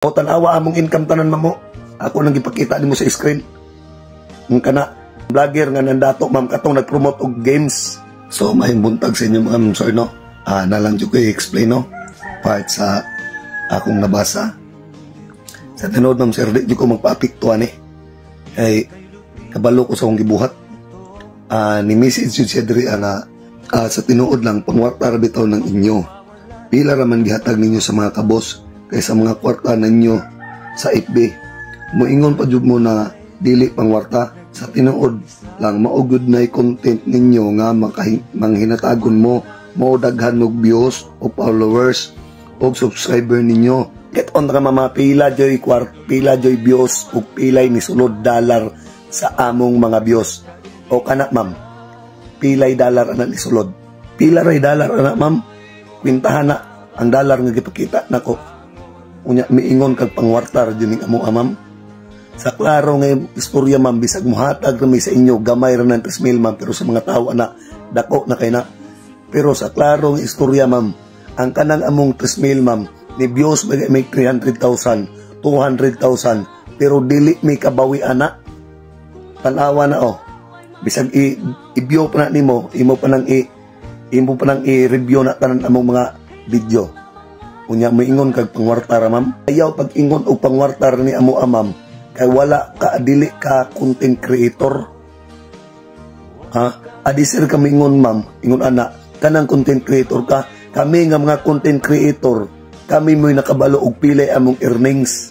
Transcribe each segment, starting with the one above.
O tan-awa among income tanan, mamo. Ako nang gipakita nimo sa screen. Ang kana vlogger nga nandato, ma'am, katong nag-promote og games. So may buntag sa inyo, ma'am, sir, no. Ah, na lang jud ko i-explain, no. Part sa akong nabasa. Sa tinuod, ma'am, sir, di jud ko magpa-apekto ani. Kay kabalo ko sa akong gibuhat. Ah, ni message jud siya diri nga sa tinuod lang, pangwarta ra bitaw ng inyo. Pila ra man gihatag ninyo sa mga kabos kaysa mga kwarta ninyo sa FB. Moingon pa jud mo na dili pangwarta. Sa tinuod lang, mao gud na content ninyo nga manghinatagon mo, mao daghan og views o followers o subscriber ninyo. Get on ka, mama, pila joy kwart, pila joy views ug pilay ni sulod dollar sa among mga views. O kana, ma'am, pilay dollar ana ni sulod. Pila ray dollar ana, ma'am? Kwintahan na ang dollar nga gipakita nako. Unya miingon kag pangwarta ra jud ning amo, ma'am. Sa klaro nga istorya, ma'am, bisag muhatag ra mi sa inyo, gamay ra ng 3,000, ma'am, pero sa mga tawo ana dako na kay na. Pero sa klaro nga istorya, ma'am, ang kanang among 3,000, ma'am, ni views may 300,000, 200,000, pero dili mi kabawi ana. Tanawa na oh. Bisag i-view pa na nimo, imo pa nang i-review na tanan among mga video. Unya moingon kag pangwarta ra, ma'am. Ayaw pag-ingon og pangwarta ra ni amo, ma'am, kay wala ka, dili ka content creator. Ha? Adi sir ka moingon, ma'am, ingon ana, kanang content creator ka, kami nga mga content creator, kami mo'y nakabalo og pilay among earnings.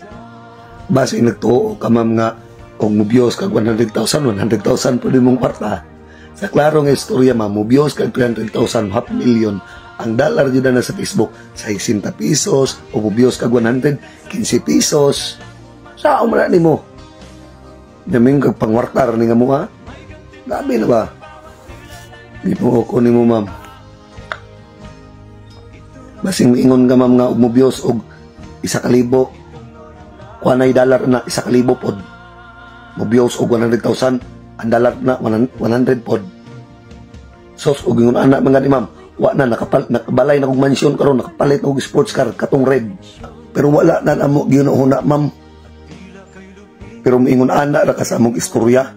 Base nagtuo ka, ma'am, nga og mo-views kag 100,000, 100,000 pwede mong kwarta. Sa klaro nga istorya, ma'am, mo-views kag 300,000, half million. Ang dollar jud na sa Facebook, 60 pesos, o mo-views kag 100, 15 pesos. Sa man na nimo? Naming kag pangwartar ni nga mo ha? Grabe na ba? Di mo ko nimo, ma'am. Basing miingon ka, ma'am, nga og mo-views og 1,000, kuha na dollar na 1,000 pod. Mo-views og 100,000, ang dollar na 100 pod. Sos og ingon ana mga ni ma'am, wa na nakabalay na kog mansyon karon, nakapalit na og sports car katong red. Pero wala na namo ginuhuna, ma'am. Pero miingon ana ra ka sa among istorya.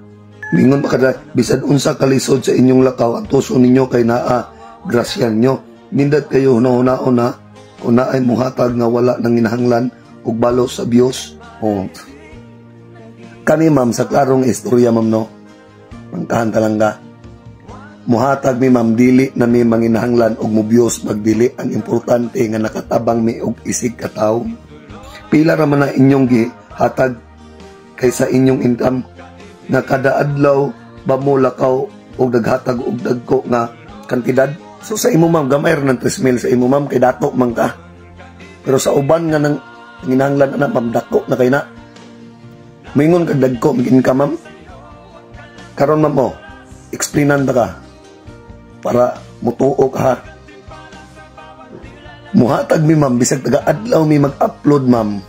Miingon pa kada bisan unsa kalisod sa inyong lakaw, ang tuso ninyo kay naa grasya nyo. Nindot kayo hunahuna na kung naay muhatag nga wala nang inahanglan og balo sa views. Oh. Kami, ma'am, sa klarong istorya, ma'am, no. Mangkahan ta lang ka. Muhatag mi, ma'am, dili na mi manginahanglan og mo-views magdili, ang importante nga nakatabang mi og isig ka tawo. Pila ra man na inyong gihatag kaysa inyong income nga kada adlaw ba mo lakaw og naghatag og dagko nga kantidad. So sa imo, ma'am, gamay ra ng 3,000 sa imo, ma'am, kay dato man ka. Pero sa uban nga nang nanginahanglan ana, ma'am, dako na kay na. Moingon kag dagko mig income, ma'am. Karon, ma'am, oh, explainan ta ka para mutuo ka ha. Muhatag mi, ma'am, bisag taga adlaw mi mag-upload, ma'am.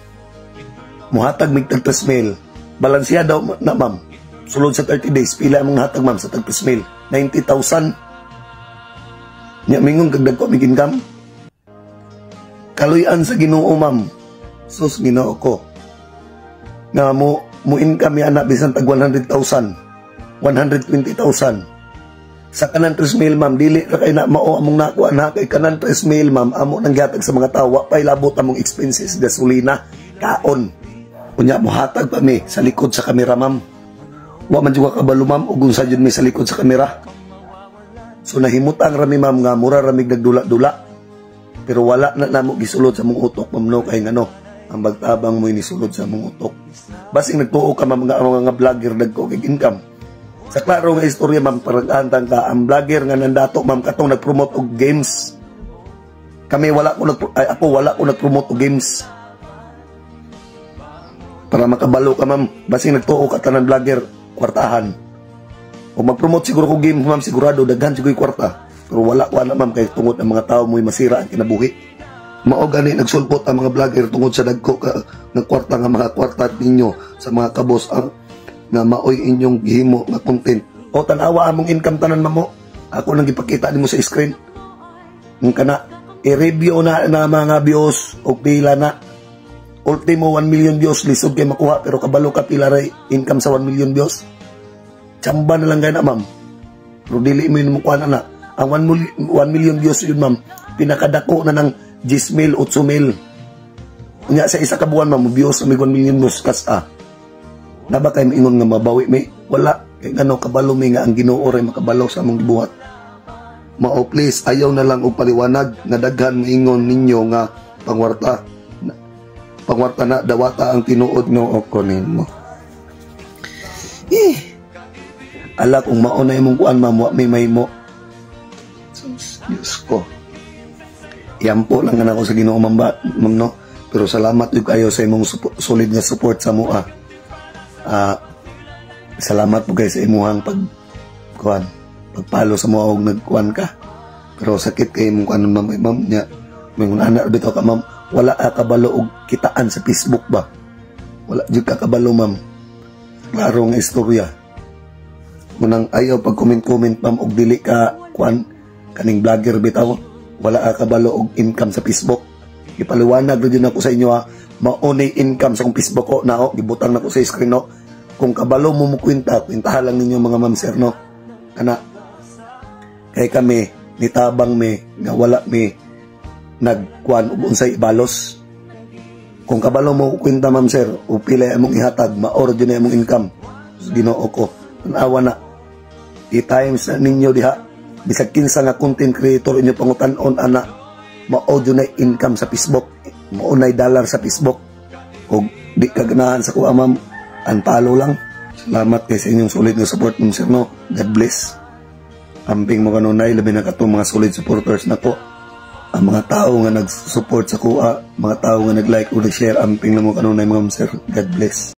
Muhatag mig tag 3,000. Balansiya daw na, ma'am. Sulod sa 30 days, pila among nahatag, ma'am, sa tag 3,000? 90,000. Nya mingon kag dagko mig income. Kaluy-an sa Ginoo, ma'am. Sus, Ginoo ko. Nga mo mo income mi ana bisan tag 100,000, 120,000. Sa kanan 3,000, ma'am, dili ra kay na mao among nakuha na, kay kanan 3,000, ma'am, amo nang gihatag sa mga tawo, wa pay labot among expenses, gasolina, kaon. Unya mohatag pa mi sa likod sa kamera, ma'am. Wa man jud ka kabalo, ma'am, ug unsa jud mi sa likod sa kamera. So nahimutang rami, ma'am, nga mura ramig nagdula-dula. Pero wala na namo gisulod sa mong utok, ma'am, no, kay ngano ang bagtabang mo inisulod sa mong utok. Basing nagtuo ka, ma'am, nga ang mga vlogger dagko kay income. Sa klaro nga istorya, ma'am, parang antang ka ang vlogger nga nandato, ma'am, katong nag-promote og games. Kami wala ko nag ay, ako wala ko nag-promote og games. Para makabalo ka, ma'am, basing nagtuo ka tanan vlogger kwartahan. O mag-promote siguro ko game, ma'am, sigurado daghan siguro kwarta. Pero wala ko ana, ma'am, kay tungod ang mga tao mo'y masira ang kinabuhi. Mao gani nagsulpot ang mga vlogger tungod sa dagko ka nga kwarta nga mga kwarta ninyo sa mga kabos ang nga maoy inyong gihimo nga content. O tan-awa among income tanan, mamo. Ako nang gipakita nimo sa screen. Ang kana i-review na na mga views og pila na. Ultimo 1 million views, lisod kay makuha, pero kabalo ka pila ray income sa 1 million views? Tsamba na lang gana, ma'am. Pero dili mo yun makuha na na. Ang 1 million views yun, ma'am, pinakadako na ng 10 mil, 8 mil. Unya sa isa ka buwan, ma'am, views may 1 million views kas ah. Na ba kay maingon nga mabawi may? Wala. Kay ngano, kabalo mi nga ang Ginoo ray makabalo sa among gibuhat. Mao please, ayaw na lang og paliwanag nga daghan maingon ninyo nga pangwarta. Pangwarta na dawata ang tinuod no ko nimo. Eh. Ala, kung mao na imong kuan, ma'am, wa may mahimo. Sus, Diyos ko. Yampo lang nga nako sa Ginoo, ma'am, ba, ma'am, no. Pero salamat jud kayo sa imong solid nga support sa mua. Salamat po kayo sa imuhang pag kuan, pagpalo sa mua og nagkuan ka. Pero sakit kay imong kuan, ma'am, eh, ma'am nya. Mingon ana bitaw ka, ma'am, wala ka kabalo og kitaan sa Facebook ba? Wala jud ka kabalo, ma'am. Klaro nga istorya. Munang ayaw pag comment-comment, ma'am, og dili ka kuan kaning vlogger bitaw. Wala ka kabalo og income sa Facebook. Ipaliwanag ra jud ako sa inyo ha. Mao ni income sa akong Facebook ko nao, gibutang nako sa screen, no. Kung kabalo mo mo kwenta, kwentahan lang ninyo, mga ma'am, sir, no. Kana kay kami nitabang mi nga wala mi nagkuan og unsay ibalos. Kung kabalo mo kwenta, ma'am, sir, o pila imong ihatag, mao ra jud na imong income. Ginoo ko. Tanawa na. I-times na ninyo diha. Bisag kinsa nga content creator inyo pangutan-on ana, mao jud na income sa Facebook. Mao na dollar sa Facebook. Og di ka ganahan sa kuha, ma'am, unfollow lang. Salamat kay sa inyong solid nga support, ma'am, sir, no. God bless. Amping mo kanunay, labi na katong mga solid supporters nako. Ang mga tao nga nag-support sa kuha, mga tao nga nag-like o nag-share, amping na mo kanunay, mga sir. God bless.